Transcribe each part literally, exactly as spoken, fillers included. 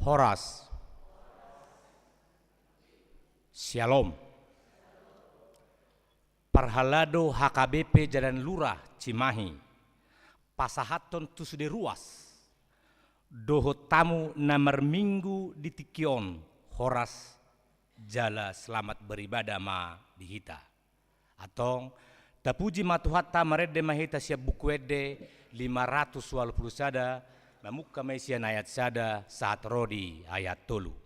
Horas. Syalom. Parhalado H K B P Jalan Lurah Cimahi, pasahathon tu sude ruas dohot hamu na marminggu di tingki on, horas jala selamat beribadah ma di hita. Antong, tapuji ma Tuhanta, marende ma hita sian Buku Ende lima ratus ualu pulu sada, mamungka ma i sian ayat sada sahat ro di ayat tolu.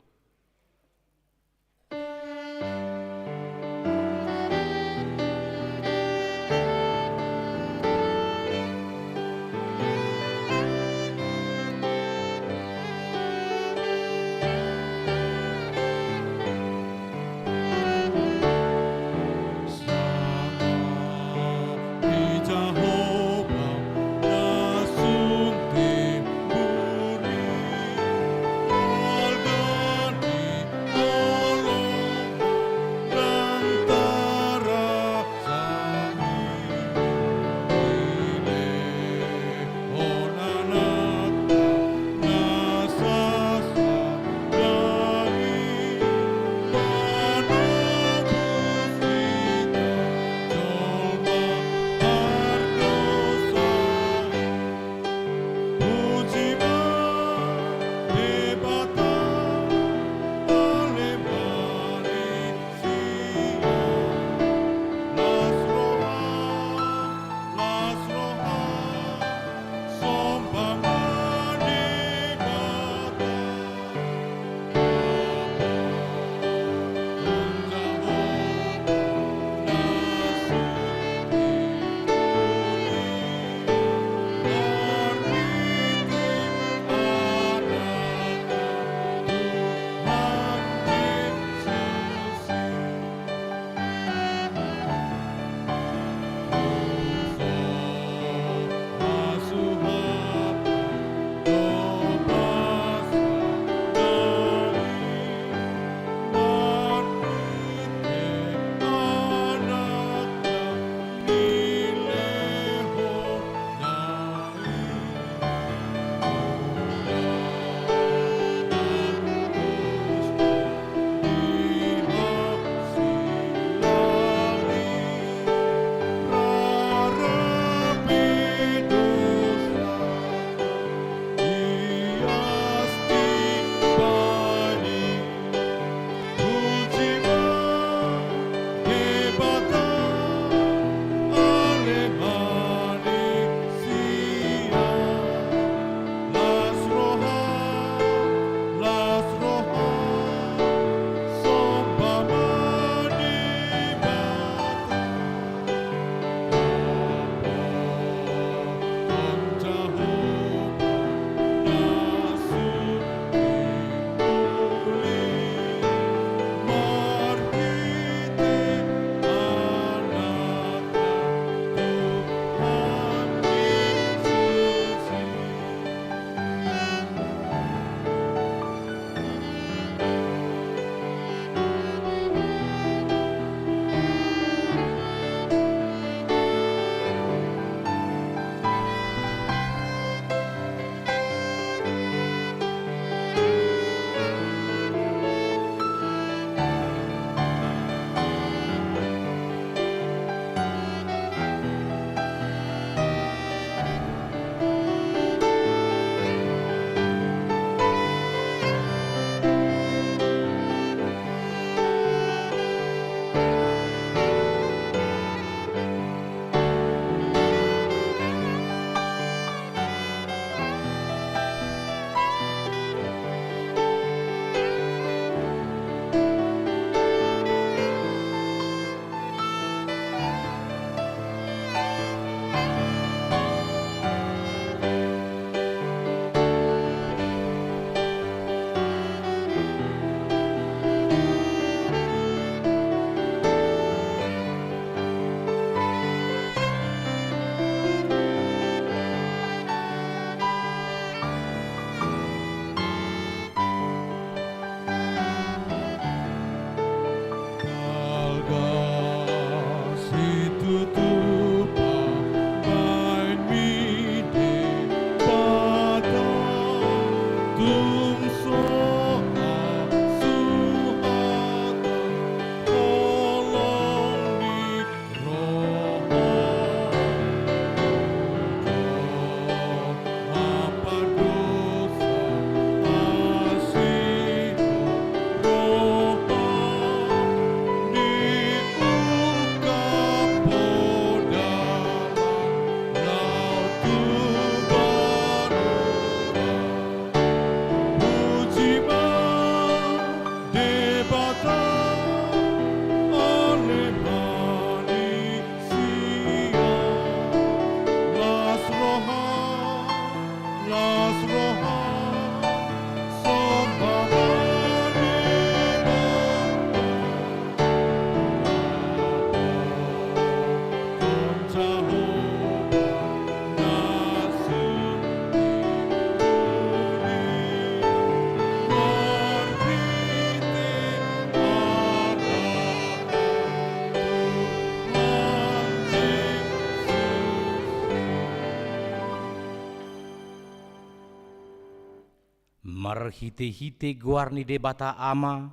Marhitehite goar ni Debata Ama,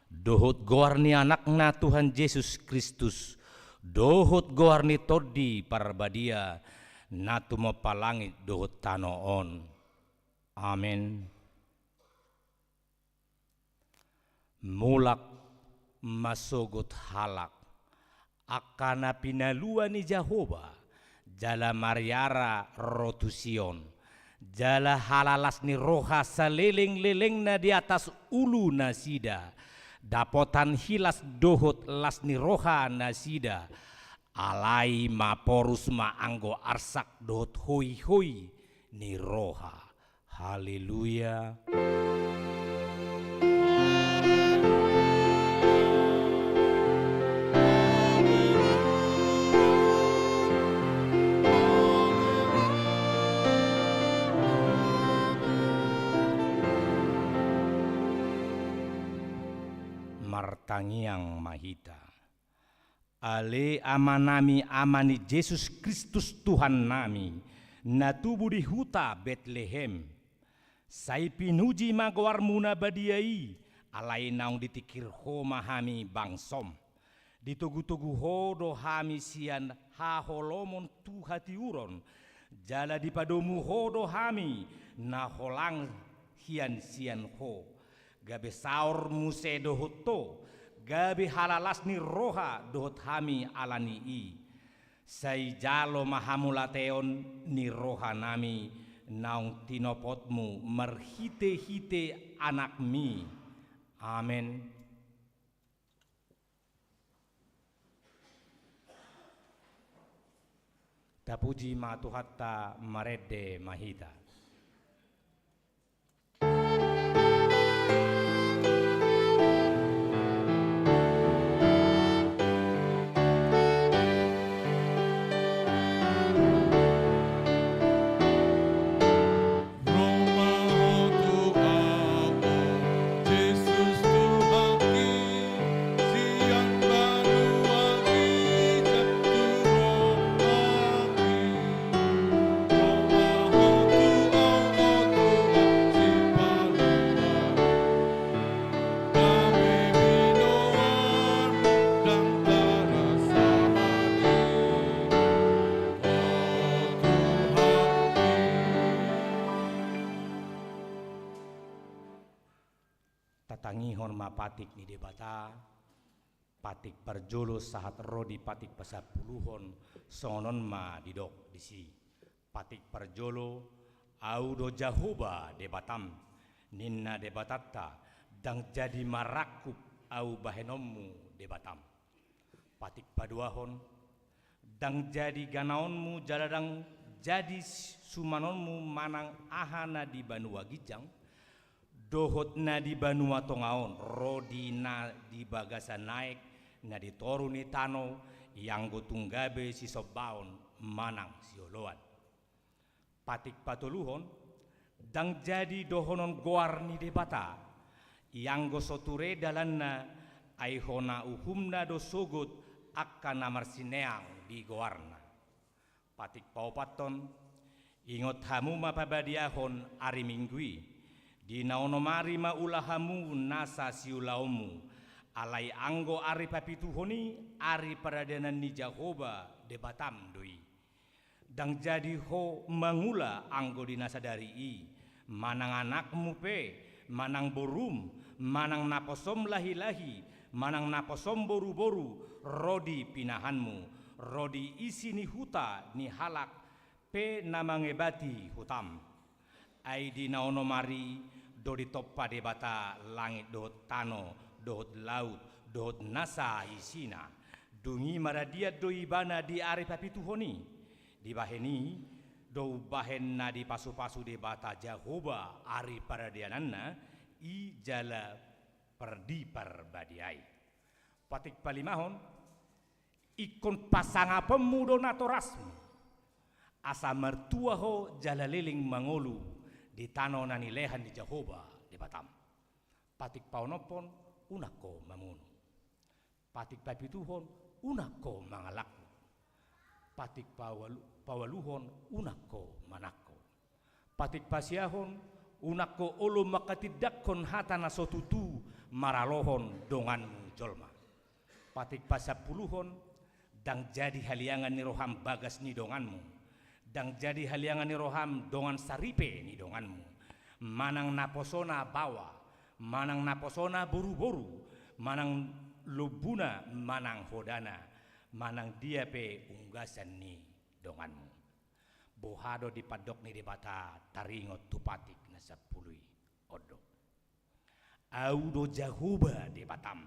dohot goar ni Anakna Tuhan Jesus Kristus, dohot goar ni Tondi Parbadia, na tumompa langit dohot tano on. Amen. Mulak ma sogot halak, angka na pinalua ni Jahowa, jala mariara ro tu Sion, jala halalas ni roha salelenglelengna di atas ulu nasida, dapotan hilas dohot las ni roha nasida, alai maporus ma anggo arsak dohot hoihoi ni roha. Haleluya. Martangiang ma hita. Ale Amanami, Ama ni Jesus Kristus Tuhannami, na tubu di huta Betlehem, sai pinuji ma goarmu na badia i, alai naung ditingkir ho ma hami bangsom. Ditogutogu ho do hami sian haholomon tu hatiuron, jala dipadomu ho do hami na holang hian sian ho. Gabe saor muse dohot ho, gabe halalas ni roha dohot hami ala ni i. Sai jalo ma hamauliateon ni rohanami naung tinopotmu marhitehite Anakmi. Amen. Tapuji ma Tuhanta, marende ma hita. Tatangihon ma patik ni Debata, patik parjolo sahat ro di patik pasampuluhon, songon on ma didok disi. Patik parjolo, Ahu do Jahowa Debatam, ninna Debatanta, ndang jadi marangkup Ahu bahenonmu Debatam. Patik paduahon, ndang jadi ganaonmu jala ndang jadi sumanonmu manang aha na di banua ginjang, dohot na di banua tonga on, ro di na di bagasan aek, na di toru ni tano, ianggo tung gabe sisombaon manang sioloan. Patik patoluhon, ndang jadi dohonon goar ni Debata, ianggo so ture dalanna, ai hona uhumna do sogot angka na marsineang di goarna. Patik paopathon, ingot hamu ma pabadiahon ari Minggu i, di na onom ari ma ula hamu nasa siulaonmu, alai anggo ari papituhon i ari paradanan ni Jahowa Debatam do i. Ndang jadi ho mangula anggo di na sadari i, manang anakmu pe, manang borum, manang naposom lahilahi, manang naposom boruboru, ro di pinahanmu, ro di isi ni huta ni halak pe na mangebati hutam. Ai di na onom ari do ditompa Debata langit dohot tano, dohot laut, dohot nasa isina. Dung i maradian do Ibana di ari papituhon i. Dibahen i, do umbahen na dipasupasu Debata Jahowa ari paradiananna i jala pardiparbadiai. Patik palimahon, ingkon pasangaponmu do natorasmu, asa martua ho jala leleng mangolu di tano na nilehan ni Jahowa Debatam. Patik paonomhon, unang ho mamunu. Patik papituhon, unang ho mangalangku. Patik pawalu-, pawaluhon, unang ho manangko. Patik pasiahon, unang ho olo manghatindanghon hata na so tutu maralohon donganmu jolma. Patik pasampuluhon, ndang jadi haliangan ni roham bagas ni donganmu, ndang jadi haliangan ni roham dongan saripe ni donganmu, manang naposona baoa, manang naposona boruboru, manang lombuna, manang hodana, manang dia pe unggasan ni donganmu. Boha do dipandok ni Debata taringot tu patik na sampulu i? On do: Ahu do Jahowa Debatam,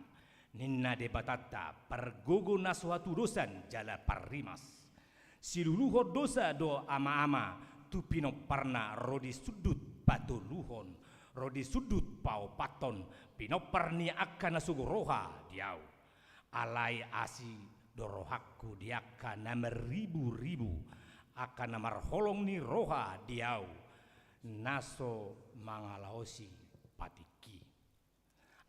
ninna Debatanta, pargogo na so hatudosan jala parrimas. Siluluhon dosa do amaama tu pinomparna ro di sundut patoluhon, ro di sundut paopathon, pinompar ni angka na sogo roha di ahu. Alai asi do rohangku di angka na marriburibu, angka na marholong ni roha di ahu, na so mangalaosi patikki.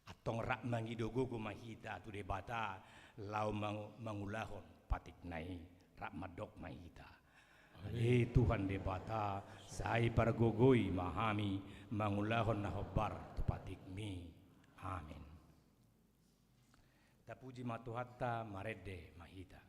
Antong rap mangido gogo ma hita tu Debata laho mangu-, mangulahon patikna i. Rap mandok ma hita: Ale Tuhan Debata, sai pargogoi ma hami mangulahon na hombar tu patikmi. Amen. Tapuji ma Tuhanta, marende ma hita.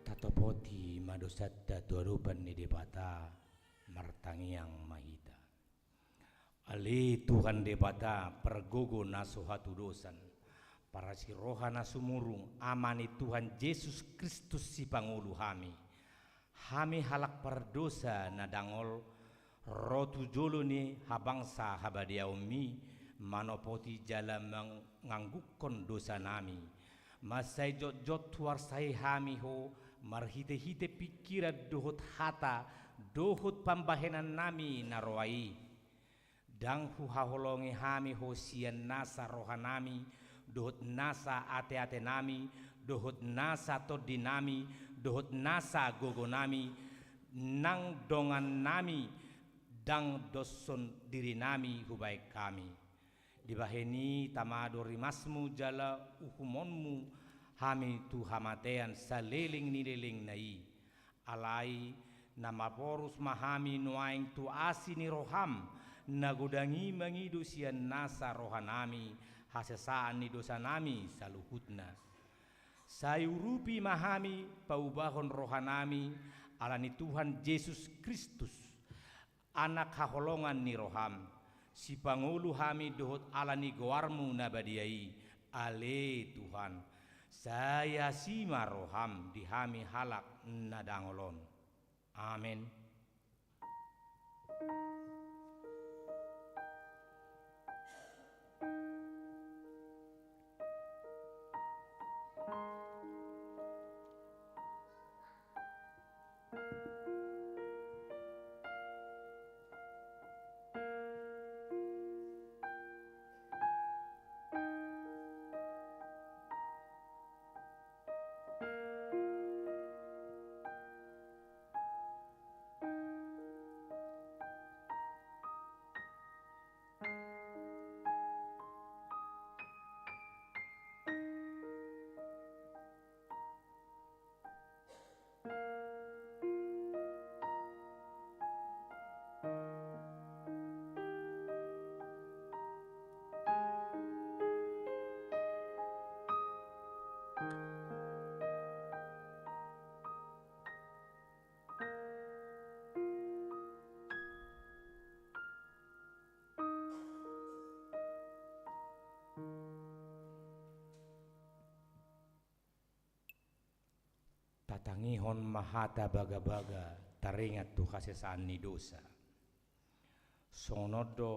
Tatopoti ma dosanta tu adopan ni Debata, martangiang ma hita. Ale Tuhan Debata, pargogo na so hatudosan, parasi roha na sumurung, Ama ni Tuhan Jesus Kristus sipangolu hami. Hami halak pardosa na dangol, ro tu jolo ni habangsa habadiaonmi, manopoti jala manganggungkon dosanami. Mansai jotjot huarsai hami Ho, marhitehite pingkiran dohot hata, dohot pambahenannami na roa i. Ndang huhaholongi hami Ho sian nasa rohanami, dohot nasa ateatenami, dohot nasa tondinami, dohot nasa gogonami, nang dongannami, ndang doshon dirinami hubahen hami. Dibahen i tama do rimasmu jala uhumonmu hami tu hamatean saleleng ni lelengna i. Alai na maporus ma hami nuaeng tu asi ni roham, Na godang i mangido sian nasa rohanami hasesaan ni dosanami saluhutna. Sai urupi ma hami paubahon rohanami ala ni Tuhan Jesus Kristus, Anak haholongan ni roham, sipangolu hami dohot ala ni goarmu na badia i, ale Tuhan, sai asi ma roham di hami halak na dangol on. Amen. Tatangihon ma hata bagabaga taringot tu hasesaan ni dosa. Songon on do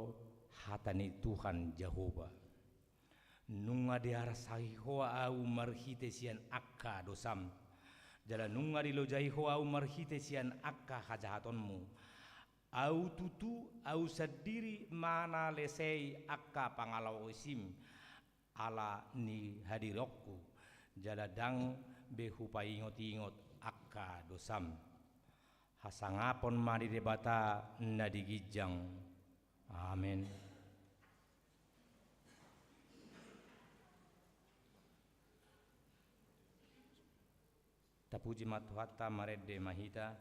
hata ni Tuhan Jahowa. Nunga diarsahi ho ahu marhite sian angka dosam, jala nunga dilojai ho ahu marhite sian angka hajahatonmu. Ahu tutu, ahu sandiri ma na lesei angka pangalaosim, ala ni hadironku, jala ndang be hupaingotingot angka dosam. Hasangapon ma di Debata na di ginjang. Amen. Tapuji ma Tuhanta, marende ma hita.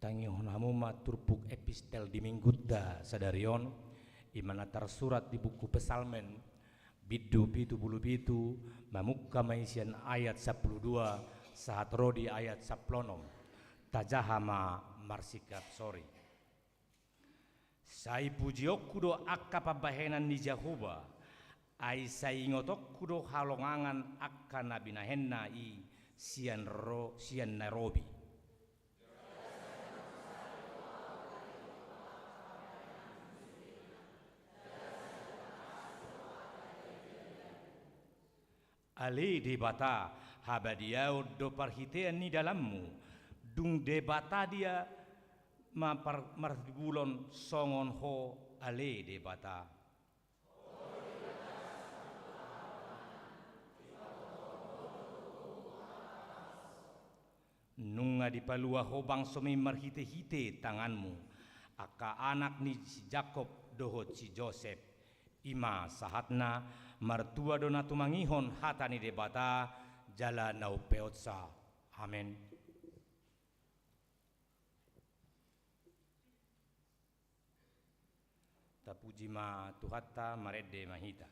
Tangihon hamu ma turpuk epistel di Minggunta sadari on, i ma na tarsurat di buku Psalmen, bindu pitu pulu pitu, mamungka ma i sian ayat sampulu dua sahat ro di ayat sampulu onom. Tajaha ma marsikap sori. Sai pujionku do angka pambahenan ni Jahowa, ai sai ingotonku do halongangan angka na binahenna i sian ro-, sian na robi. Ale Debata, habadiaon do parhitean ni dalanmu, dung Debata dia ma par-, marhibulon songon Ho, ale Debata. Nunga dipalua Ho bangsomi marhitehite tanganmu, angka anak ni si Jakob dohot si Josep. I ma sahatna, martua do na tumangihon hata ni Debata, jala na umpeopsa. Amen. Tapuji ma Tuhanta, marende ma hita.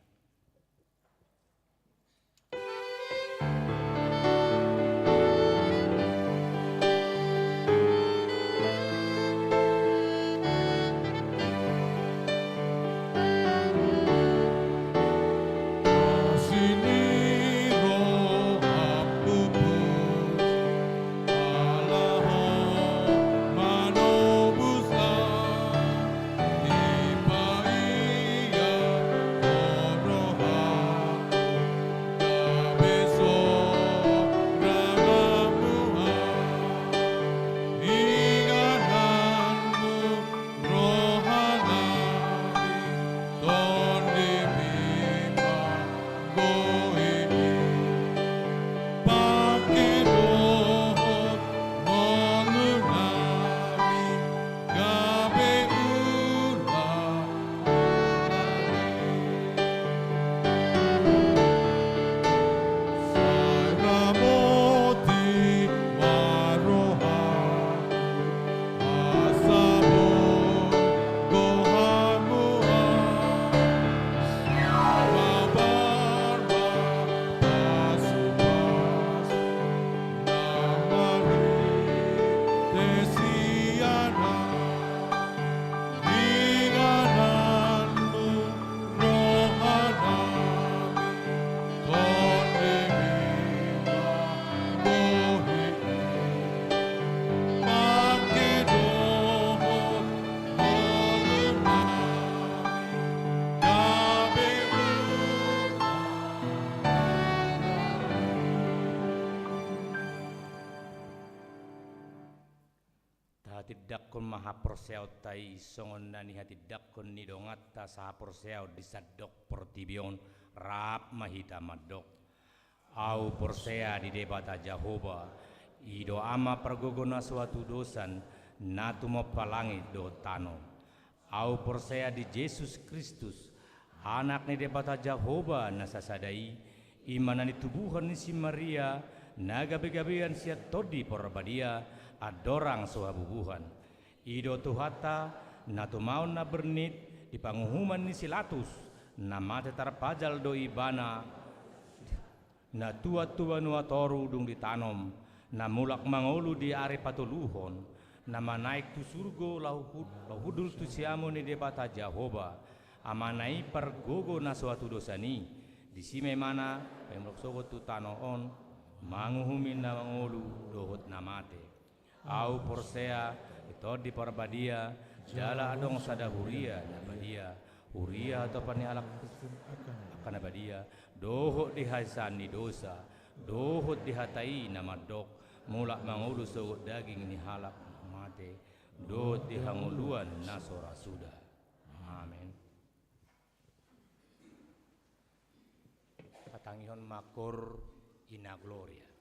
Tindanghon ma haporseaonta i songon na nihatindanghon ni donganta sahaporseaon di sandok portibi on. Rap ma hita mandok: Ahu porsea di Debata Jahowa, i do Ama pargogo na so hatudosan, na tumompa langit dohot tano. Ahu porsea di Jesus Kristus, Anak ni Debata Jahowa na sasada i, i ma na nitubuhon ni si Maria, na gabegabean sian Tondi Parbadia, andorang so habubuhan. I do Tuhanta, na tumaon na bernit di panguhuman ni si Latus, na mate tarpajal do Ibana, na tuat tu banua toru dung ditanom, na mulak mangolu di ari patoluhon, na manaek tu surgo laho hud-, laho hundul tu siamun ni Debata Jahowa, Amana i pargogo na so hatudosan i. Disi ma Ibana mulak sogot tu tano on, manguhumi na mangolu dohot na mate. Ahu porsea di Tondi Parbadia, jala adong sada huria na badia, huria hatopan ni halak angka na badia, dohot di hasesaan ni dosa, dohot di hata i na mandok, mulak mangolu sogot daging ni halak mate, dohot di hangoluan na so ra suda. Amen. Patangihon ma kor Ina Gloria.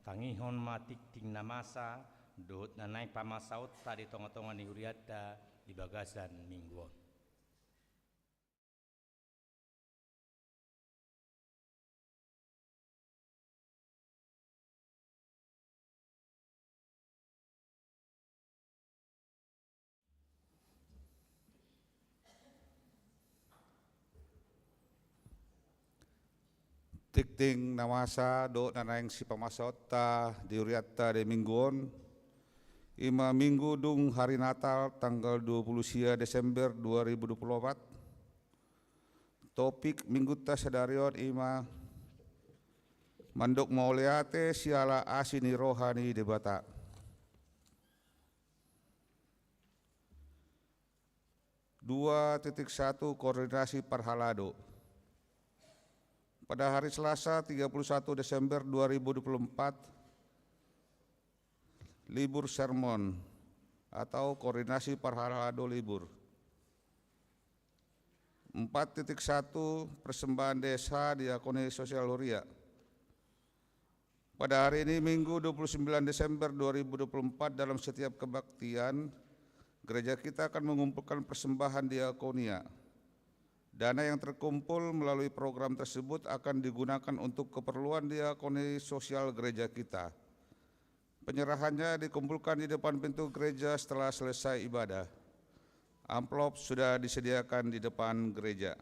Tangihon ma tingting na masa dohot na naeng pamasaonta di tongatonga ni hurianta di bagasan minggu on. Tingting na masa dohot na naeng sipamasaonta di hurianta di minggu on, i ma minggu dung hari Natal, tanggal dua puluh sia Desember dua ribu dua puluh opat. Topik minggunta sadari on i ma mandok mauliate siala asi ni roha ni Debata. Dua titik satu, koordinasi parhalado. Pada hari Selasa, tiga puluh satu Desember dua ribu dua puluh empat, libur sermon atau koordinasi parhalado libur. Empat titik satu, persembahan desa diakoni sosial huria. Pada hari ini, Minggu, dua puluh sembilan Desember dua ribu dua puluh empat, dalam setiap kebaktian, gereja kita akan mengumpulkan persembahan diakonia. Dana yang terkumpul melalui program tersebut akan digunakan untuk keperluan diakoni sosial gereja kita. Penyerahannya dikumpulkan di depan pintu gereja setelah selesai ibadah. Amplop sudah disediakan di depan gereja.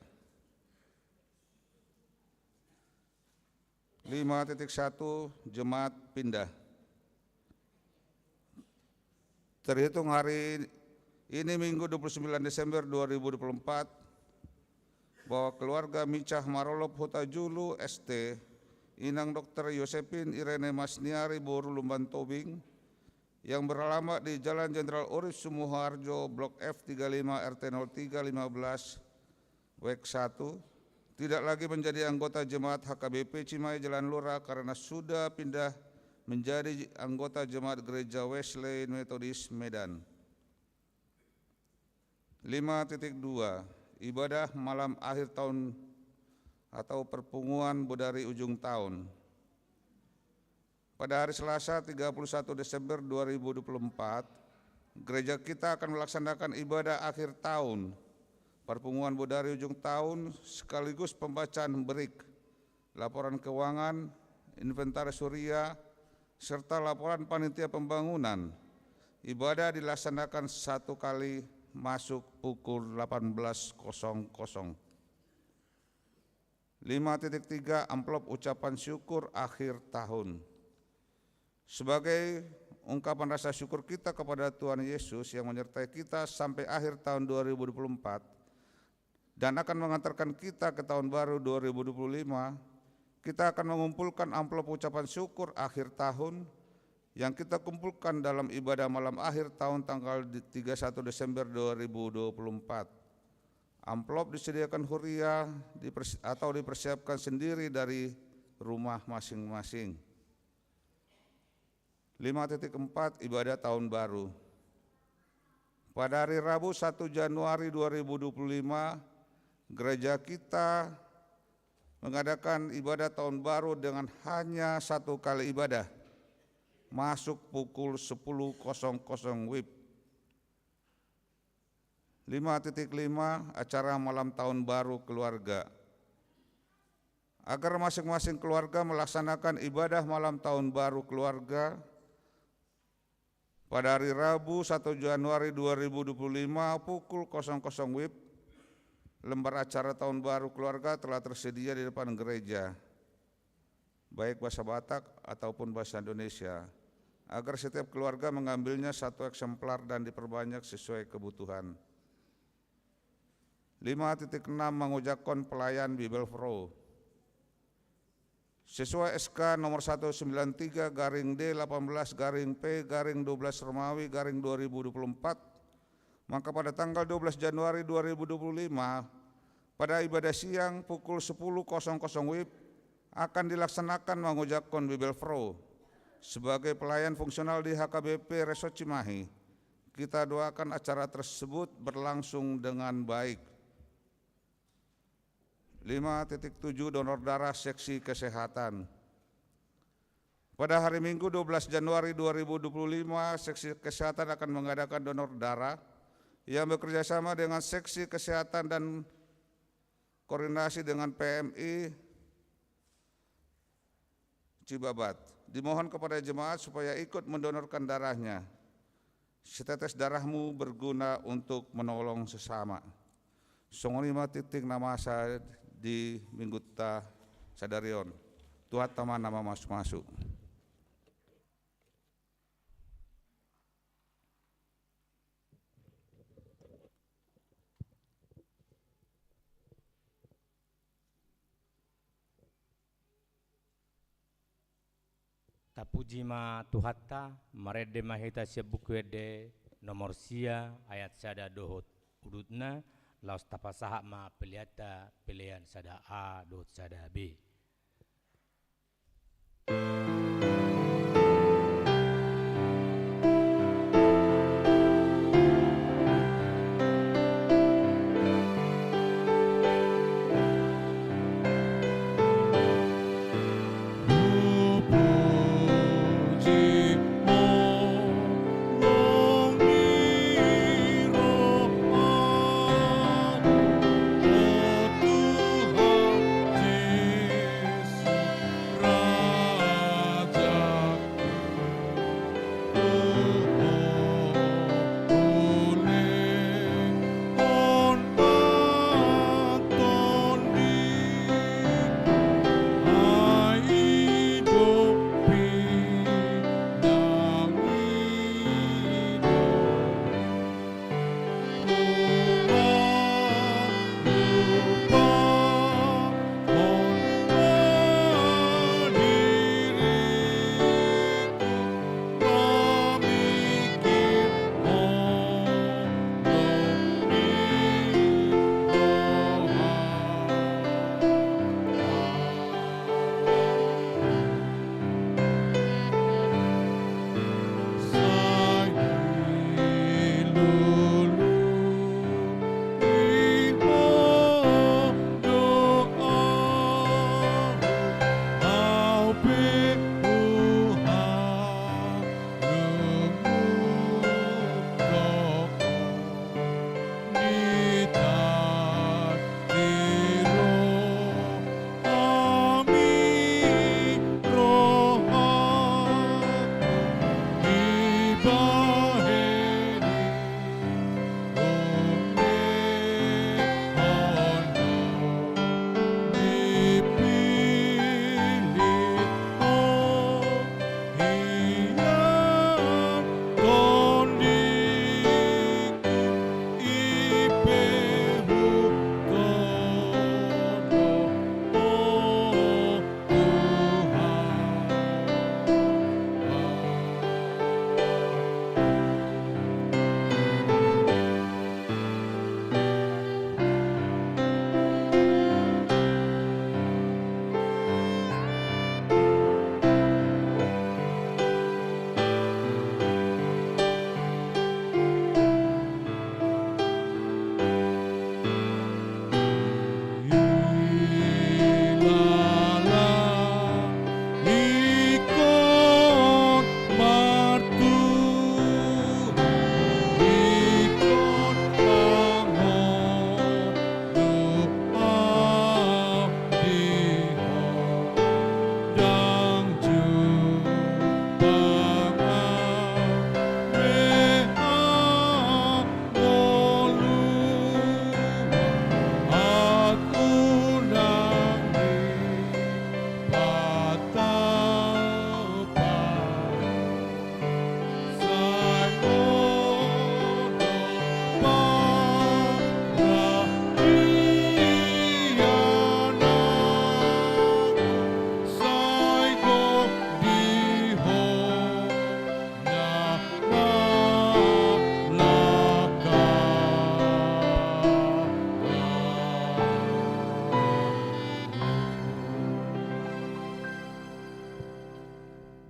Lima titik satu, jemaat pindah. Terhitung hari ini, Minggu, dua puluh sembilan Desember dua ribu dua puluh empat, bahwa keluarga Micah Marolop Hutajulu, S T, Inang Dokter Yosepin Irene Masniari, boru Lumban Tobing, yang beralamat di Jalan Jenderal Urib Sumuharjo, Blok F tiga lima, R T nol tiga lima belas, Wek satu, tidak lagi menjadi anggota jemaat H K B P Cimahi Jalan Lura karena sudah pindah menjadi anggota jemaat Gereja Wesley Methodist Medan. Lima titik dua, ibadah malam akhir tahun atau perpunguan bodari ujung tahun. Pada hari Selasa, tiga puluh satu Desember dua ribu dua puluh empat, gereja kita akan melaksanakan ibadah akhir tahun, perpunguan bodari ujung tahun, sekaligus pembacaan berik, laporan keuangan, inventaris huria, serta laporan panitia pembangunan. Ibadah dilaksanakan satu kali, masuk pukul delapan belas kosong kosong. Lima titik tiga, amplop ucapan syukur akhir tahun. Sebagai ungkapan rasa syukur kita kepada Tuhan Yesus yang menyertai kita sampai akhir tahun dua ribu dua puluh empat dan akan mengantarkan kita ke tahun baru dua ribu dua puluh lima, kita akan mengumpulkan amplop ucapan syukur akhir tahun yang kita kumpulkan dalam ibadah malam akhir tahun tanggal di-, tiga satu Desember dua ribu dua puluh empat. Amplop disediakan huria dipers-, atau dipersiapkan sendiri dari rumah masing-masing. Lima titik empat, ibadah tahun baru. Pada hari Rabu, satu Januari dua ribu dua puluh lima, gereja kita mengadakan ibadah tahun baru dengan hanya satu kali ibadah, masuk pukul sepuluh kosong kosong WIB. Lima titik lima, acara malam tahun baru keluarga. Agar masing-masing keluarga melaksanakan ibadah malam tahun baru keluarga pada hari Rabu, satu Januari dua ribu dua puluh lima, pukul kosong kosong WIB, lembar acara tahun baru keluarga telah tersedia di depan gereja, baik bahasa Batak ataupun bahasa Indonesia, agar setiap keluarga mengambilnya satu eksemplar dan diperbanyak sesuai kebutuhan. Lima titik enam, mangojakkon pelayan Bibelvrouw. Sesuai S K nomor satu sembilan tiga garing D delapan belas garing P garing dua belas Romawi garing dua ribu dua puluh empat, maka pada tanggal dua belas Januari dua ribu dua puluh lima, pada ibadah siang pukul sepuluh kosong kosong WIB, akan dilaksanakan mangojakkon Bibelvrouw sebagai pelayan fungsional di H K B P Resort Cimahi. Kita doakan acara tersebut berlangsung dengan baik. Lima titik tujuh, donor darah seksi kesehatan. Pada hari Minggu, dua belas Januari dua ribu dua puluh lima, Seksi Kesehatan akan mengadakan donor darah yang bekerja sama dengan Seksi Kesehatan dan koordinasi dengan P M I Cibabat. Dimohon kepada jemaat supaya ikut mendonorkan darahnya. Setetes darahmu berguna untuk menolong sesama. Songon i ma tingting na masa di Minggunta sadari on. Tuhanta ma na mamasumasu. Tapuji ma Tuhanta, marende ma hita sian Buku Ende nomor sia, ayat sada dohot udutna, laos tapasahat ma peleanta, pelean sada A dohot sada B.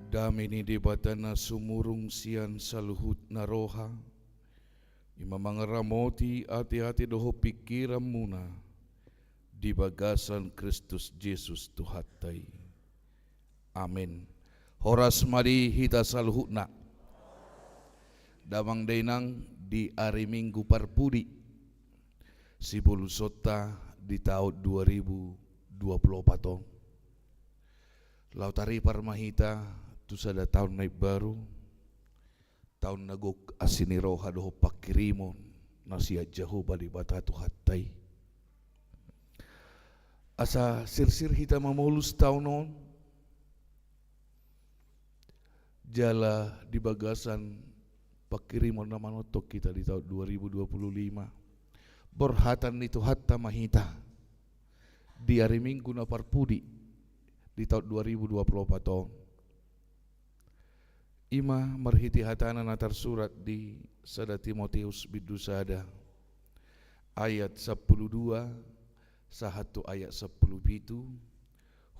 Dame ni Debata na sumurung sian saluhutna roha, i ma mangaramoti ateate dohot pingkiranmuna di bagasan Kristus Jesus Tuhanta i. Amen. Horas ma di hita saluhutna. Damang dainang, di ari Minggu parpudi sibolusonta di taon dua ribu dua puluh opat on. Laho taripar ma hita tu sada taon na imbaru, taon na gok asi ni roha dohot pangkirimon na sian Jahowa Debata Tuhanta i. Asa sirsir hita mamolus taon on, jala di bagasan pangkirimon na manongtong hita di taon dua ribu dua puluh lima, borhatan ni Tuhanta ma hita di ari Minggu na parpudi di taon dua ribu dua puluh opat on. I ma marhite hatana na tarsurat di sada Timoteus bindu sada, ayat sampulu dua sahat tu ayat sampulu pitu,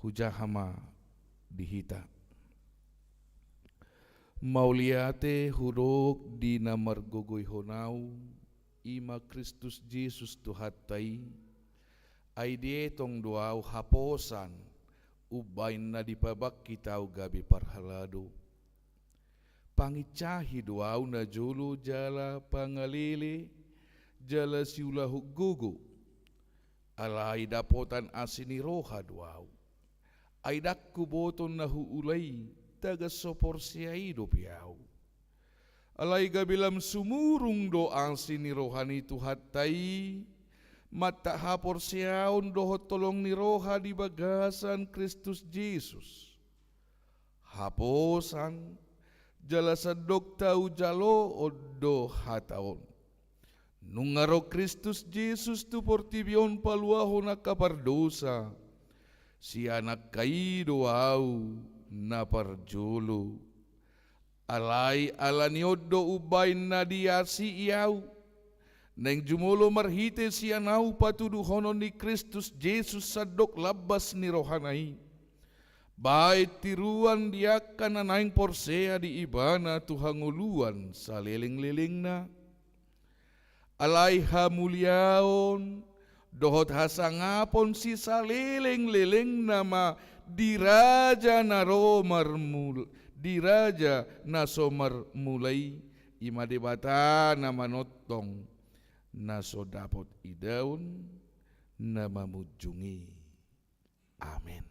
hujaha ma di hita. Mauliate hudok di na margogoihon ahu, i ma Kristus Jesus Tuhanta i, ai dietong do ahu haposan umbahen na dipabangkit ahu gabe parhalado. Pangincahi do ahu najolo jala pangalele, jala siulahon gogo. Alai dapotan asi ni roha do ahu. Ai ndang huboto na huula i, tagan so porsea i dope ahu. Alai gabe lam sumurung do asi ni roha ni Tuhanta i, mantap haporseaon dohot holong ni roha di bagasan Kristus Jesus. Haposan, jala sandok taujaloon do hata on. Nunga ro Kristus Jesus tu portibi on paluahon angka pardosa, sian angka i do ahu na parjolo. Alai ala ni on do umbahen na diasii ahu, naeng jumolo marhite sian ahu patuduhonon ni Kristus Jesus sandok lambas ni rohana i, bahen tiruan di angka na naeng porsea di Ibana tu hangoluan salelenglelengna. Alai hamuliaon dohot hasangapon sisaleleng-lelengna ma di Raja na ro marmul-, di Raja na so marmula i, i ma Debata na manongtong, na so dapot idaon, na mamunjung i. Amen.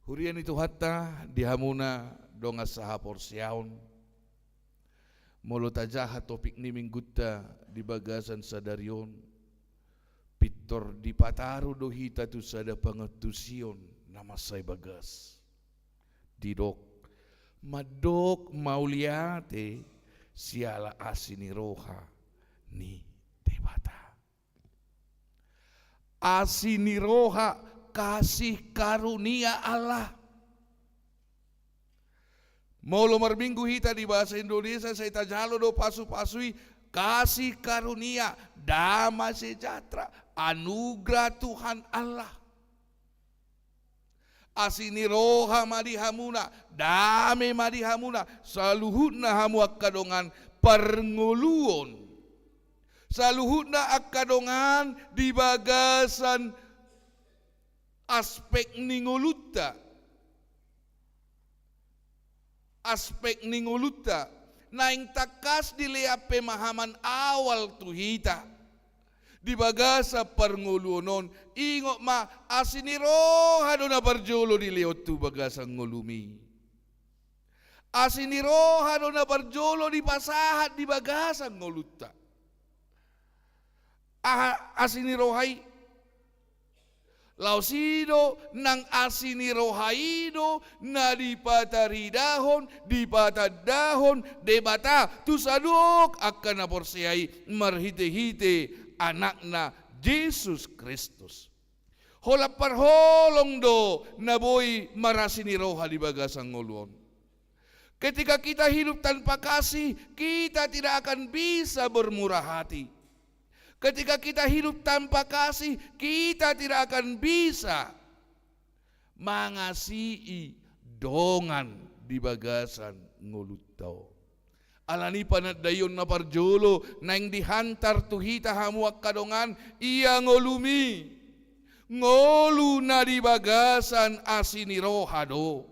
Huria ni Tuhanta, di hamuna dongan sahaporseaon, molo tajaha topik ni Minggunta di bagasan sadari on, pintor dipataru do hita tu sada pangantusion na mansai bagas. Didok, mandok mauliate siala asi ni roha ni Debata. Asi ni roha, kasih karunia Allah. Molo marminggu hita di bahasa Indonesia, sai tajalo do pasu-pasu i, kasih karunia, damai sejahtera, anugerah Tuhan Allah. Asi ni roha ma di hamuna, dame ma di hamuna, saluhutna hamu angka dongan parngoluon. Saluhutna angka dongan di bagasan aspek ni ngolunta. Aspek ni ngolunta, naeng tangkas dilean pemahaman awal tu hita. Di bagasan parngoluon on, ingot ma, asi ni roha do na parjolo dilehon tu bagasan ngolumi. Asi ni roha do na parjolo dipasahat di bagasan ngolunta. Aha asi ni roha i? Laos i do nang asi ni roha i do na dipataridahon, dipatandahon Debata tu sadok angka na porsea i marhite-hite Anakna Jesus Kristus. Holan parholong do na boi marasi ni roha di bagasan ngolu on. Ketika kita hidup tanpa kasih, kita tidak akan bisa bermurah hati. Ketika kita hidup tanpa kasih, kita tidak akan bisa mangasihi dongan di bagasan ngolunta on. Alani panandaion na parjolo naeng dihantar tu hita hamu angka dongan, ia ngolumi. Ngolu na di bagasan asi ni roha do.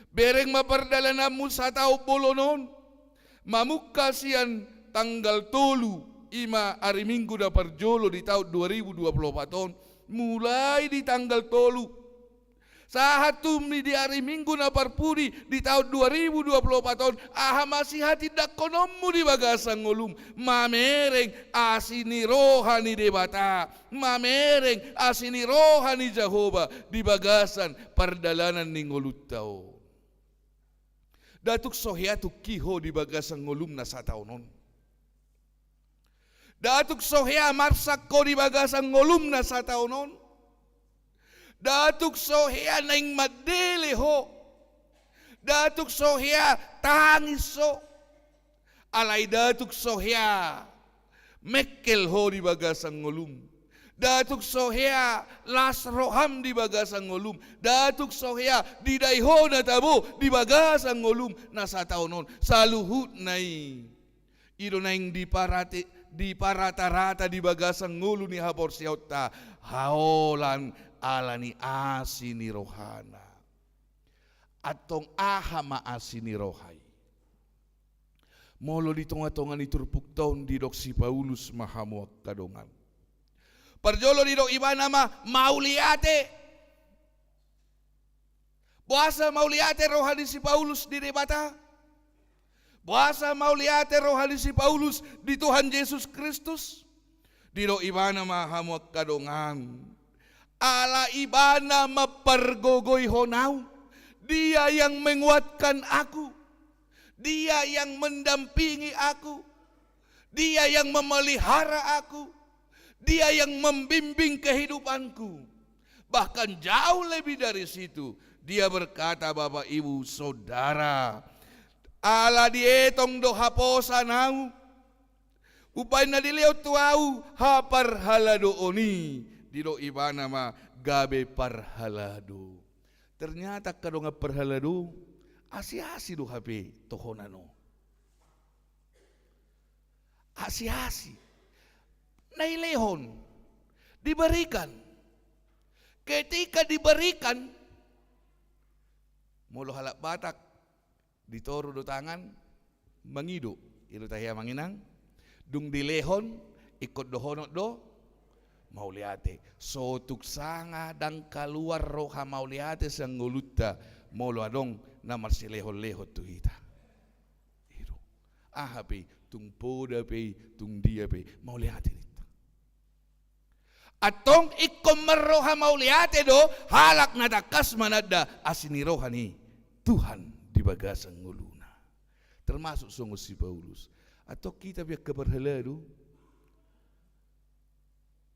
Bereng ma pardalananmu sataon bolon on, mamungka sian tanggal tolu, i ma ari Minggu na parjolo di taon dua ribu dua puluh opat on, mulai di tanggal tolu sahat tummi di ari Minggu na parpudi di taon dua ribu dua puluh opat on, aha ma sihatindangkononmu di bagasan ngolum, mamereng asi ni roha ni Debata, mamereng asi ni roha ni Jahowa di bagasan pardalanan ni ngolunta on. Nda tuk so hea tungki ho di bagasan ngolum na sataon on. Nda tuk so hea marsak ho di bagasan ngolum na sataon on. Nda tuk so hea naeng mandele ho. Nda tuk so hea tangis ho. Alai nda tuk so hea mengkel ho di bagasan ngolum. Nda tuk so hea las roham di bagasan ngolum. Nda tuk so hea didai ho na tabo di bagasan ngolum na sataon on. Saluhutna i, i do naeng diparate-, diparatarata di bagasan ngolu ni haporseaonta, haolan ala ni asi ni rohana. Antong aha ma asi ni roha i? Molo di tongatonga ni turpukta on didok si Paulus ma hamu angka dongan. Parjolo didok ibana ma mauliate. Boasa mauliate roha ni si Paulus di Debata? Boasa mauliate roha ni si Paulus di Tuhan Jesus Kristus? Didok ibana ma hamu angka dongan. Ala ibana mampargogoihon ahu. Dia yang menguatkan aku. Dia yang mendampingi aku. Dia yang memelihara aku. Dia yang membimbing kehidupanku. Bahkan jauh lebih dari situ, dia berkata, Bapak, Ibu, Saudara, ala dietong do haposan ahu, umbaen na dilehon tu ahu haparhaladoon i, didok ibana ma gabe parhalado. Ternyata angka dongan parhalado, asiasi do hape tohonan on. Asiasi. Na dilehon, diberikan. Ketika diberikan, molo halak Batak, ditoru do tangan, mangido. I do tahe, Amang Inang. Dung dilehon, ingkon dohonon do mauliate. So tung sanga ndang kaluar roha mauliate sian ngolunta, molo adong na marsilehonlehon tu hita. I do. Aha pe i, tung poda pe i, tung dia pe i, mauliate ninta. Antong ingkon marroha mauliate do halak na tangkas mananda asi ni roha ni Tuhan di bagasan ngoluna. Termasuk songon si Paulus. Antong hita pe angka parhalado,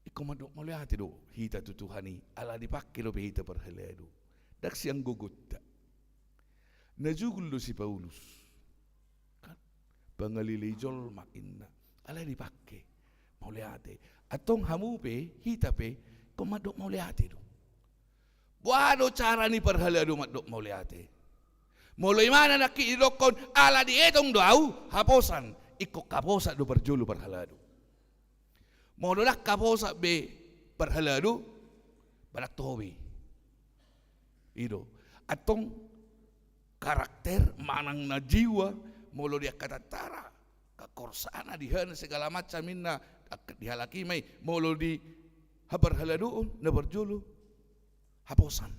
ingkon mandok mauliate do hita tu Tuhan i, ala dipangke dope hita parhalado. Ndang sian gogonta. Na jugul do si Paulus. Kan? Pangalilei jolma inna. Ala dipangke mauliate. Antong hamu pe, hita pe, ingkon mandok mauliate do. Boha do cara ni parhalado mandok mauliate? Molo ibana nangkin didokkon, ala dietong do ahu haposan, ingkon haposan do parjolo parhalado. Molo ndang haposan be parhalado, manang toho be. I do. Antong karakter manang na jiwa, molo di angka tantara, angka korsana, di hana, segala macam inna, angka di halak i ma i, molo di haparhaladoon, na parjolo haposan.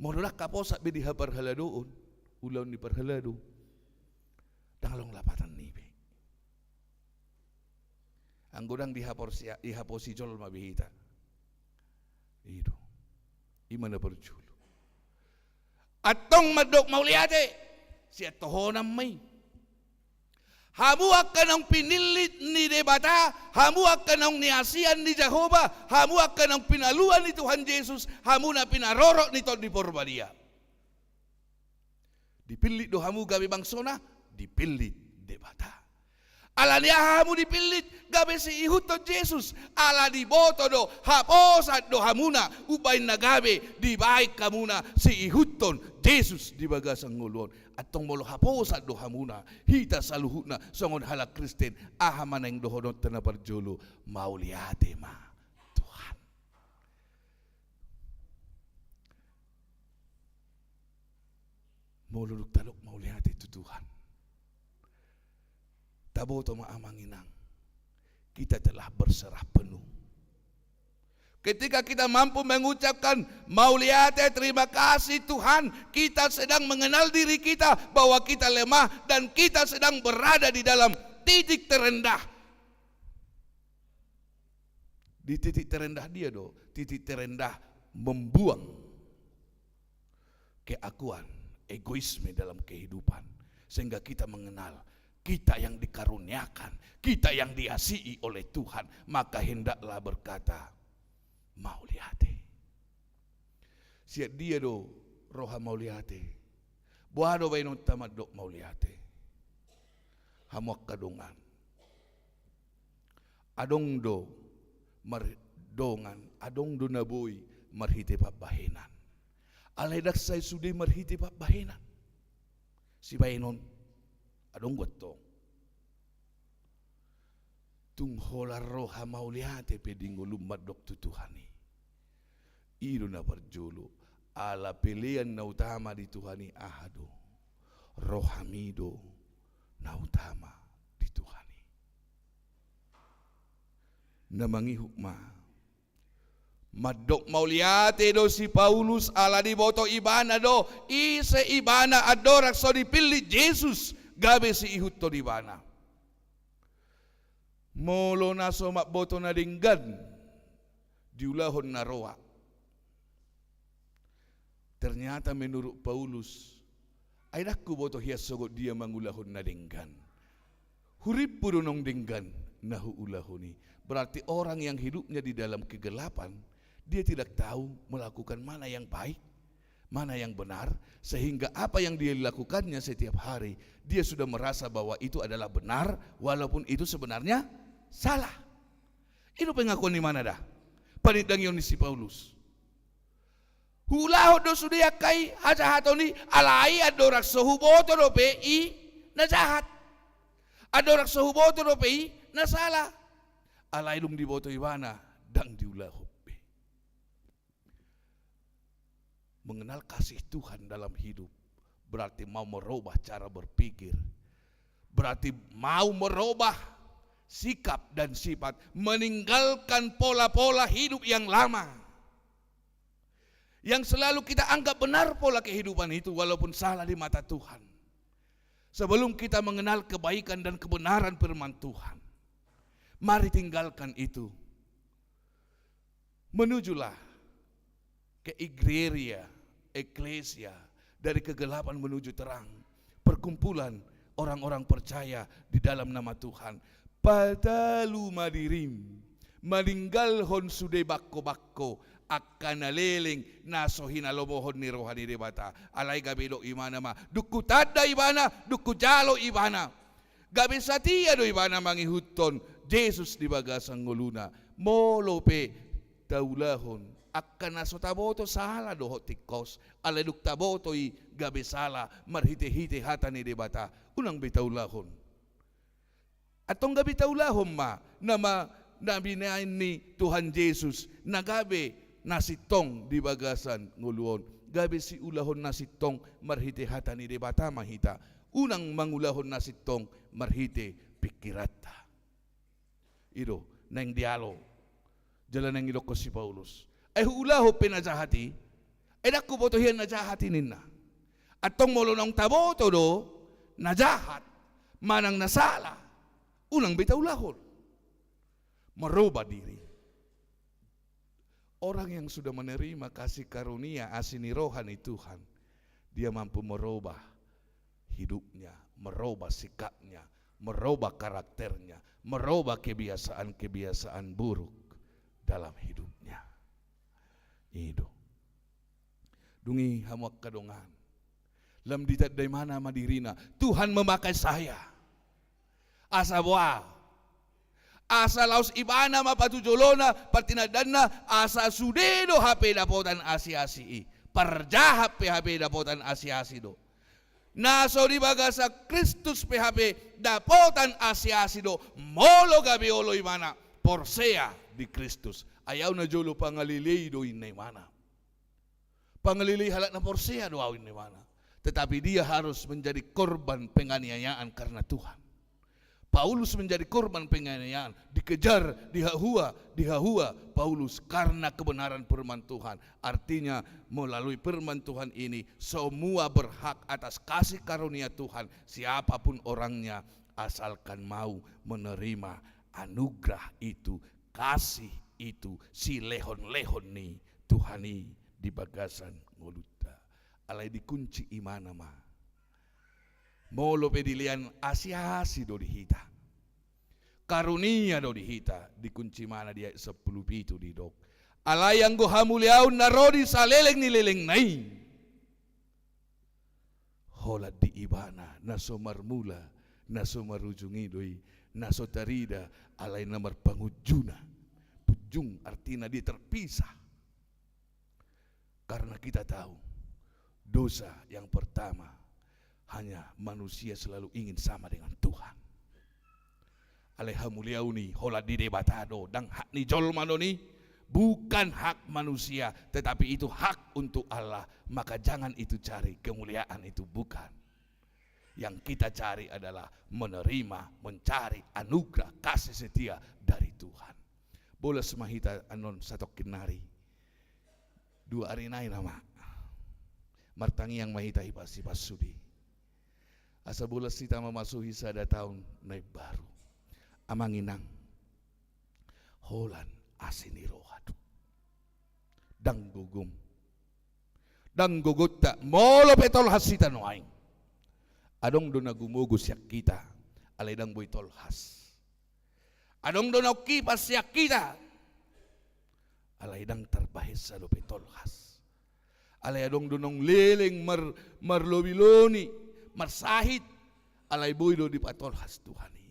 Molo ndang haposan be di haparhaladoon, ulaon ni parhalado, ndang adong lapatan ni i be. Anggo ndang dihaporsi-, dihaposi jolma be hita. I do. I ma na parjolo. Antong mandok mauliate, sian tohonan ma i. Hamu angka naung pinillit ni Debata, hamu angka naung niasian ni Jahowa, hamu angka naung pinaluan ni Tuhan Jesus, hamu na pinarorot ni Tondi Porbadia. Dipillit do hamu gabe bangsona, dipillit Debata. Ala ni aha hamu dipillit gabe siihuthon Jesus? Ala diboto do, haposan do hamuna, umbaen na gabe dibaen hamuna siihuthon Jesus di bagasan ngolu on. Antong molo haposan do hamuna, hita saluhutna songon halak Kristen, aha ma naeng dohononta na parjolo? Mauliate ma Tuhan. Molo dung tadok mauliate tu Tuhan, taboto ma amang inang, kita telah berserah penuh. Ketika kita mampu mengucapkan mauliate, terima kasih Tuhan, kita sedang mengenal diri kita bahwa kita lemah dan kita sedang berada di dalam titik terendah. Di titik terendah dia do, titik terendah membuang keakuan, egoisme dalam kehidupan. Sehingga kita mengenal, kita yang dikaruniakan, kita yang diasihi oleh Tuhan. Maka hendaklah berkata, mauliate. Sian dia do roha mauliate? Boha do baenonta mandok mauliate? Hamu angka dongan. Adong do mar-, dongan, adong do na boi marhite pambahenan. Alai ndang sai sude marhite pambahenan. Sibaenon, adong do antong. Tung holan roha mauliate pe di ngolum mandok tu Tuhan i. I do na parjolo, ala pelean na utama di Tuhan i aha do? Rohami do na utama di Tuhan i. Na mangihut ma. Mandok mauliate do si Paulus ala diboto ibana do ise ibana andorang so dipillit Jesus gabe siihuthon ibana. Molo na so mamboto na denggan, diulahon na roa. Ternyata menurut Paulus, ai ndang huboto hian sogot dia mangulahon na denggan. Hurimpu do naung denggan na huulahon i. Berarti orang yang hidupnya di dalam kegelapan, dia tidak tahu melakukan mana yang baik, mana yang benar, sehingga apa yang dia lakukannya setiap hari, dia sudah merasa bahwa itu adalah benar, walaupun itu sebenarnya salah. I do pengakuan ni ibana da, panindangion ni si Paulus. Huulahon do sude angka i hajahaton i, alai andorang so huboto dope i na jahat. Andorang so huboto dope i na sala. Alai dung diboto ibana, ndang diulahon be. Mengenal kasih Tuhan dalam hidup berarti mau merubah cara berpikir. Berarti mau merubah sikap dan sifat, meninggalkan pola-pola hidup yang lama, yang selalu kita anggap benar pola kehidupan itu, walaupun salah di mata Tuhan. Sebelum kita mengenal kebaikan dan kebenaran firman Tuhan, mari tinggalkan itu. Menujulah ke igreja, eklesia, dari kegelapan menuju terang, perkumpulan orang-orang percaya di dalam nama Tuhan. Patalu ma dirim, maninggalhon sude bangko-bangko angka na leleng na so hinalomohon ni roha ni Debata. Alai gabe didok ibana ma, dung hutanda ibana, dung hujalo ibana. Gabe satia do ibana mangihuthon Jesus di bagasan ngoluna. Molo pe taulahon angka na so taboto sala dohot tingkos, alai dung taboto i gabe sala marhite-hite hata ni Debata, unang be taulahon. Antong gabe taulahon ma na ma-, na binahen ni Tuhan Jesus, na gabe na sintong di bagasan ngolu on. Gabe siulahon na sintong marhite hata ni Debata ma hita. Unang mangulahon na sintong marhite pingkiranta. I do naeng dialo. Jala naeng didokkon si Paulus, ai huulahon pe na jahat i, ai ndang huboto hian na jahat i ninna. Antong molo naung taboto do na jahat manang na sala, unang be taulahon. Merubah diri. Orang yang sudah menerima kasih karunia asi ni roha ni Tuhan, dia mampu merubah hidupnya, merubah sikapnya, merubah karakternya, merubah kebiasaan-kebiasaan buruk dalam hidupnya. I do. Dung i hamu angka dongan, lam ditanda ibana ma dirina, Tuhan memakai saya. Asa boha? Asa laos ibana ma patujolona, partinandanna, asa sude do hape dapotan asi-asi i. Parjahat pe hape dapotan asi-asi do. Na so di bagasan Kristus pe hape dapotan asi-asi do. Molo gabe olo ibana porsea di Kristus. Ai au najolo pangalelei do inna ibana. Pangalelei halak na porsea do au inna ibana. Tetapi dia harus menjadi korban penganiayaan karena Tuhan. Paulus menjadi korban penganiayaan, dikejar, dihahua, dihahua Paulus karena kebenaran firman Tuhan. Artinya, melalui firman Tuhan ini, semua berhak atas kasih karunia Tuhan, siapapun orangnya, asalkan mau menerima anugerah itu, kasih itu, silehon-lehon ni Tuhan i di bagasan ngolunta. Alai dikunci imana ma. Molo pe dilean asi-asi do di hita, karunia do di hita, dikunci imana di ayat sampulu pitu didok: Alai anggo hamuliaon na ro di saleleng ni lelengna i, holan di Ibana na so marmula, na so marujung i do i, na so tarida, alai na marpangunjuna. Punjung artina dia terpisah. Karena kita tahu, dosa yang pertama hanya manusia selalu ingin sama dengan Tuhan. Alai hamuliaon i holan di Debata do, ndang hak ni jolma do i, bukan hak manusia, tetapi itu hak untuk Allah. Maka jangan itu cari kemuliaan itu, bukan. Yang kita cari adalah menerima, mencari anugerah kasih setia dari Tuhan. Bolas ma hita annon satongkin nari. Dua ari nai nama. Martangiang ma hita hipas-hipas sude. Asa bolas hita mamasuhi sada taon na imbaru. Amang inang, holan asi ni roha do. Ndang gogom. Ndang gogonta, molo pe tolhas hita nuaeng. Adong do na gumogo sian hita, alai ndang boi tolhas. Adong do naung hipas sian hita, alai ndang tarbahensa dope tolhas. Alai adong do naung leleng mar-, marlobi-loni, marsahit, alai boi do dipatolhas Tuhan i.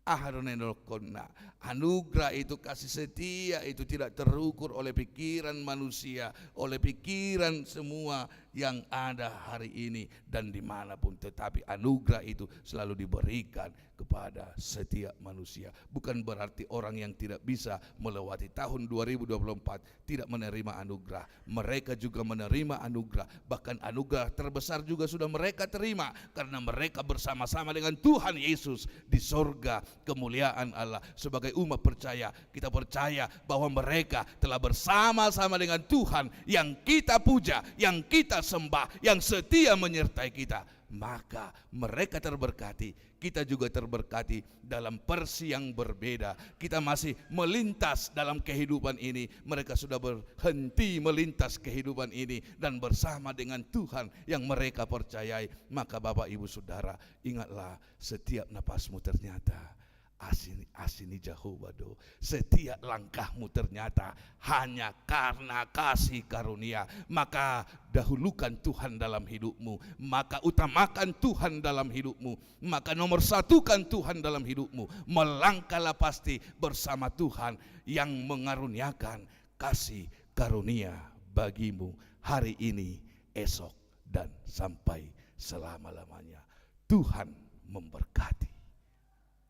Aha do na nidokna? Anugerah itu, kasih setia itu tidak terukur oleh pikiran manusia, oleh pikiran semua yang ada hari ini dan dimanapun. Tetapi anugerah itu selalu diberikan kepada setiap manusia. Bukan berarti orang yang tidak bisa melewati tahun dua ribu dua puluh empat tidak menerima anugerah. Mereka juga menerima anugerah. Bahkan anugerah terbesar juga sudah mereka terima karena mereka bersama-sama dengan Tuhan Yesus di sorga kemuliaan Allah. Sebagai umat percaya, kita percaya bahwa mereka telah bersama-sama dengan Tuhan yang kita puja, yang kita sembah, yang setia menyertai kita. Maka mereka terberkati, kita juga terberkati dalam versi yang berbeda. Kita masih melintas dalam kehidupan ini, mereka sudah berhenti melintas kehidupan ini dan bersama dengan Tuhan yang mereka percayai. Maka Bapak, Ibu, Saudara, ingatlah, setiap napasmu ternyata asi, asi ni Jahowa do. Setiap langkahmu ternyata hanya karena kasih karunia. Maka dahulukan Tuhan dalam hidupmu. Maka utamakan Tuhan dalam hidupmu. Maka nomor satukan Tuhan dalam hidupmu. Melangkahlah pasti bersama Tuhan yang mengaruniakan kasih karunia bagimu hari ini, esok, dan sampai selama-lamanya. Tuhan memberkati.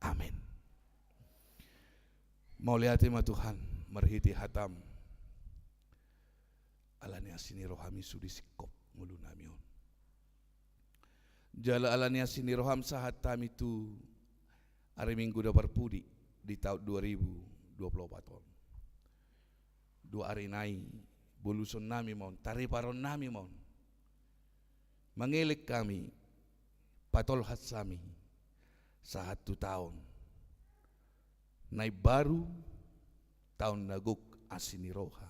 Amin. Mauliate ma Tuhan, marhite hatam. Ala ni asi ni roham i sude singkop ngolunami on. Jala ala ni asi ni roham sahat hami tu ari Minggu na parpudi di taon dua ribu dua puluh opat on. Dua ari nai, bolusonnami ma on, tariparonnami ma on. Mangelek hami, patolhas hami, sahat tu taon na imbaru, taon na gok asi ni roha,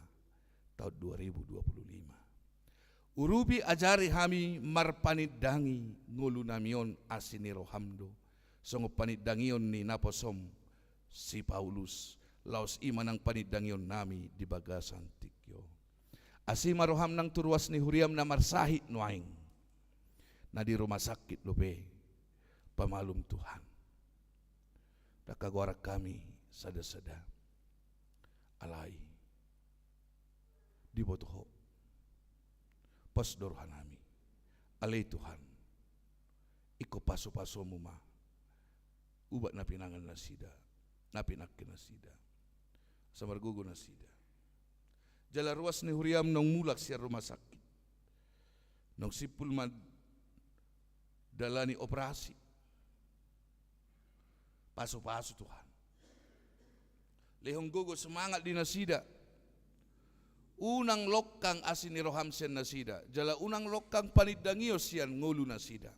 taon dua ribu dua puluh lima. Urupi, ajari hami marpanindangi ngolunami on asi ni roham do, songon panindangion ni naposom si Paulus, laos i ma nang panindangionnami di bagasan tingki on. Asi ma roham nang tu ruas ni huriam na marsahit nuaeng, na di rumah sakit dope, pamalum Tuhan. Ndang hagoaran hami sada-sada. Alai diboto Ho. Pos do rohanami. Ale Tuhan, ingkon pasu-pasuMu ma ubat na pinangan nasida, na pinangke nasida, asa margogo nasida. Jala ruas ni huriam naung mulak sian rumah sakit, naung simpul ma dalani operasi. Pasu-pasu Tuhan. Lehon gogo semangat di nasida. Unang longkang asi ni roham sian nasida, jala unang longkang panindangion sian ngolu nasida.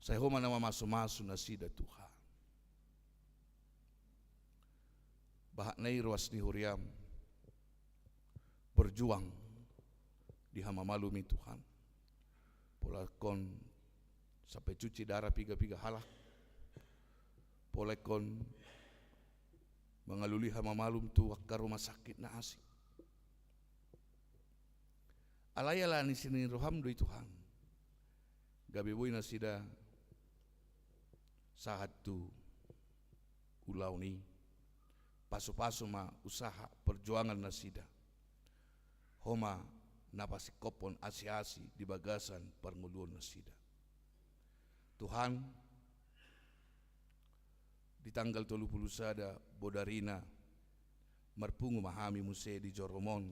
Sai Ho ma na mamasu-masu nasida Tuhan. Bahat na i ruas ni huriam berjuang di hamamalum i Tuhan. Pola ingkon sampe cuci darah piga-piga halak. Pola ingkon mangalului hamamalum tu angka rumah sakit na asing. Alai ala ni sini roham do i Tuhan. Gabe boi nasida sahat tu ulaon i, pasu-pasu ma usaha perjuangan nasida. Ho ma na pasingkophon asi-asi di bagasan parngoluon nasida. Tuhan, di tanggal tolu pulu sada Bodarina, marpungu ma hami muse di jorom on.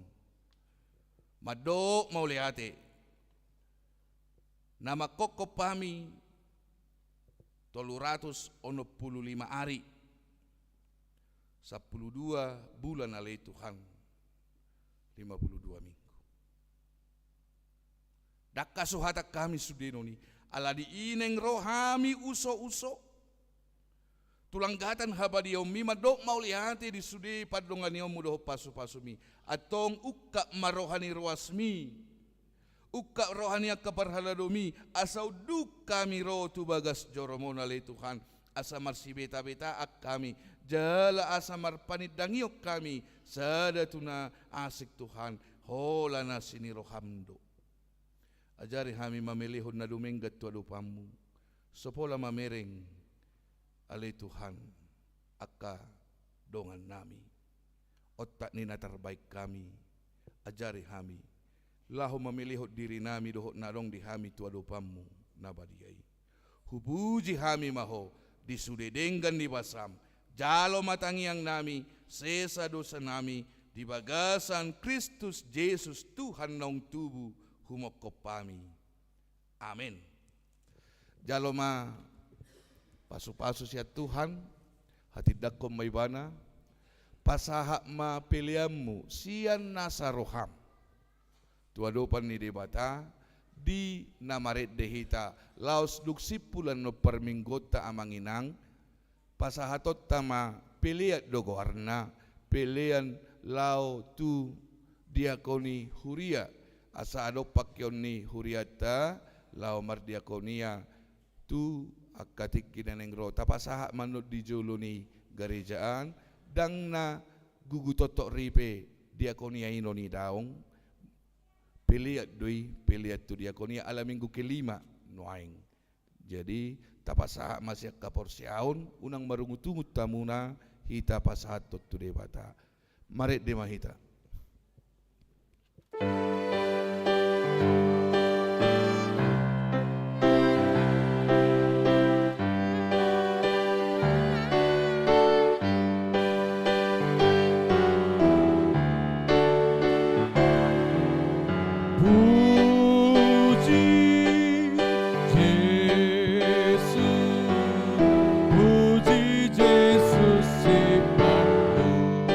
Mandok mauliate, na mangkophop hami tolu ratus onom pulu lima ari, sampulu dua bulan ale Tuhan, lima pulu dua minggu. Ndang hasuhatan hami sude noni, ala diineng ro hami uso-uso tu langgatan habadiaonmi mandok mauliate di sude pandonganionmu dohot pasu-pasumi. Antong ungkap ma roha ni ruasmi, ungkap roha ni angka parhaladomi, asa unduk hami ro tu bagas jorom on ale Tuhan, asa marsibeta-betaan hami, jala asa marpanindangion hami sada tu na asing Tuhan, holan asi ni roham do. Ajari hami mamelehon na dumenggan tu adopanmu, so pola mamereng ale Tuhan angka dongannami. Ontak ni na tarbaen hami, ajari hami laho mamelehon dirinami dohot na adong di hami tu adopanmu na badia i. Hupuji hami ma Ho di sude denggan ni basam, jalo ma tangiangnami, sesa dosanami di bagasan Kristus Jesus Tuhan naung tubu humongkop hami. Amen. Jalo ma pasu-pasu sian Tuhan, hatindangkon ma Ibana, pasahat ma peleanmu sian nasa roham tu adopan ni Debata, di na marende hita laos dung simpul annon parmingguonta amang inang, pasahatonta ma pelean do goarna, pelean laho tu diakoni huria, asa adong pangkeon ni hurianta laho mardiakonia tu angka tingki na naeng ro. Tapasahat ma annon di jolo ni gareja an, ndang na gugu toktok ripe diakonia i noni daong. Pelean do i, pelean tu diakonia ala minggu kelima nuaeng. Jadi, tapasahat ma sian haporseaon, unang marungut-ungut hamuna, hita pasahathon tu Debata. Marende ma hita. Puji Jesus, puji Jesus si Patua.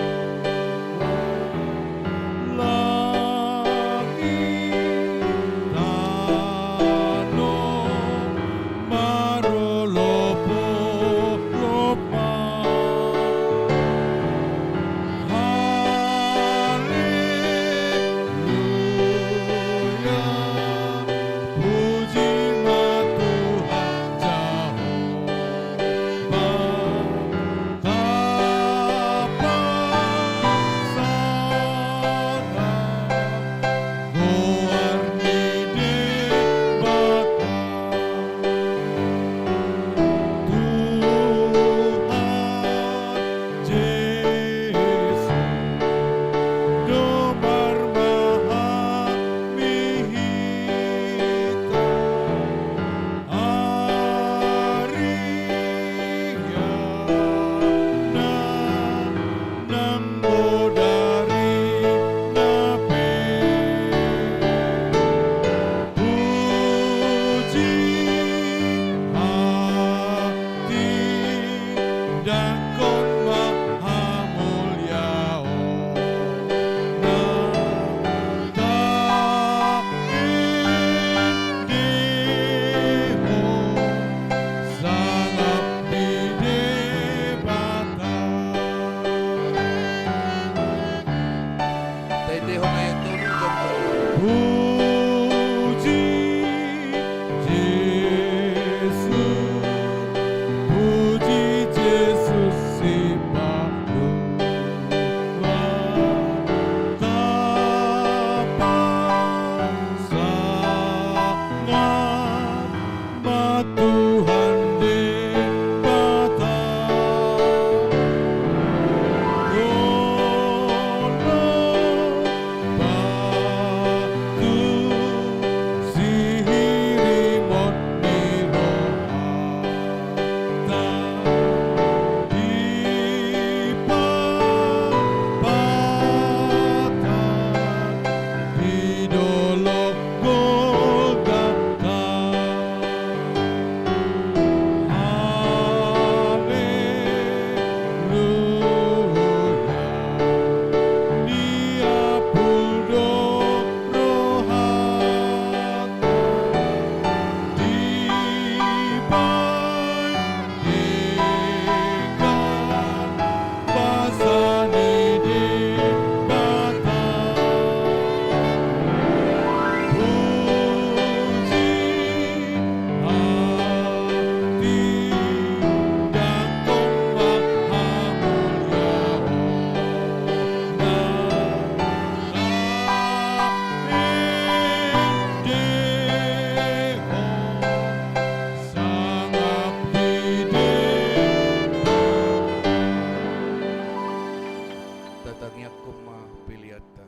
Tatangiangkon ma peleanta.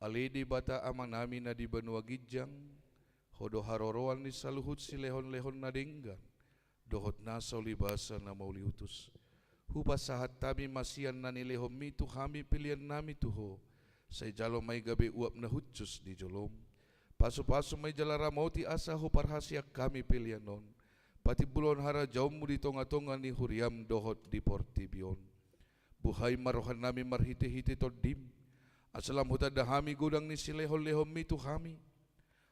Ale Debata Amanami na di banua ginjang, Ho do haroroan ni saluhut silehonlehon na denggan dohot nasa ulibasa na mauliutus. Hupasahat hami ma sian na nilehonMi tu hami peleannami tu Ho, sai jalo ma i gabe uap na hushus di joloM. Pasupasu ma i jala ramoti asa huparhaseang hami pelean on patimbulhon harajaonMu di tongatonga ni huriaM dohot di portibi on. Buhai ma rohanami marhitehite TondiM, asa lam hutanda hami godang ni silehonlehonMi tu hami,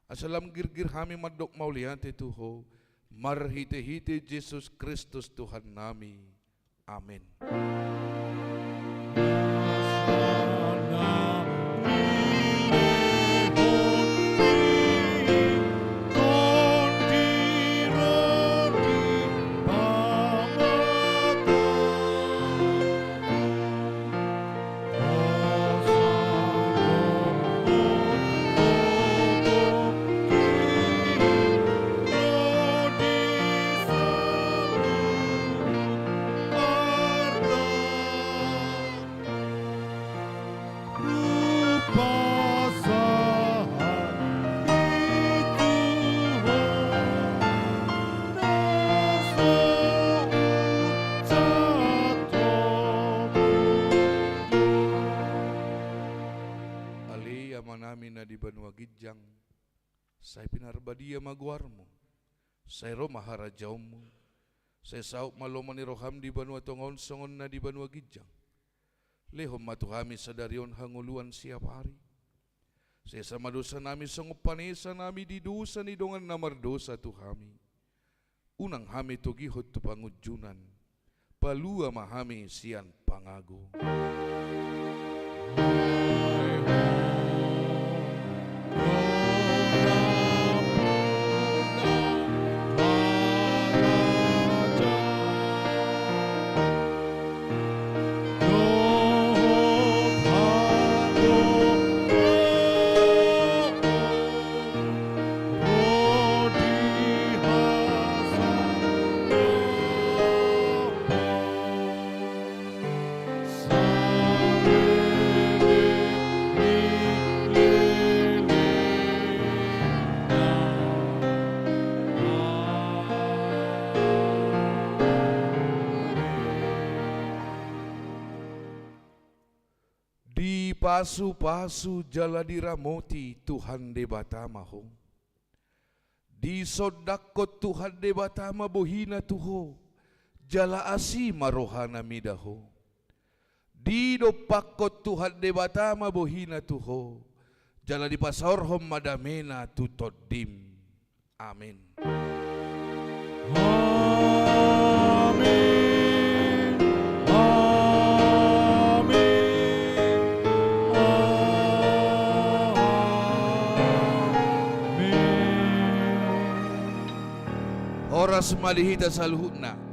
asa lam girgir hami mandok mauliate tu Ho, marhitehite Jesus Kristus Tuhannami. Amen. Ale Amanami na di banua ginjang, sai pinarbadia ma goarMu, sai ro ma harajaonMu, sai saut ma lomo ni rohaM di banua tonga on songon na di banua ginjang. Lehon ma tu hami sadari on hangoluan siapari. Sesa ma dosanami songon panesanami di dosa ni dongan na mardosa tu hami. Unang hami togihon tu pangunjunan. Palua ma hami sian pangago. Dipasupasu jala diramoti Tuhan Debata ma ho. Disondangkon Tuhan Debata ma bohiNa tu ho, jala asi ma rohaNa mida ho. Didompakkon Tuhan Debata ma bohiNa tu ho, jala dipasaorhon ma dameNa tu tondim. Amen. Amen. Amen. Amen. Horas ma di hita saluhutna.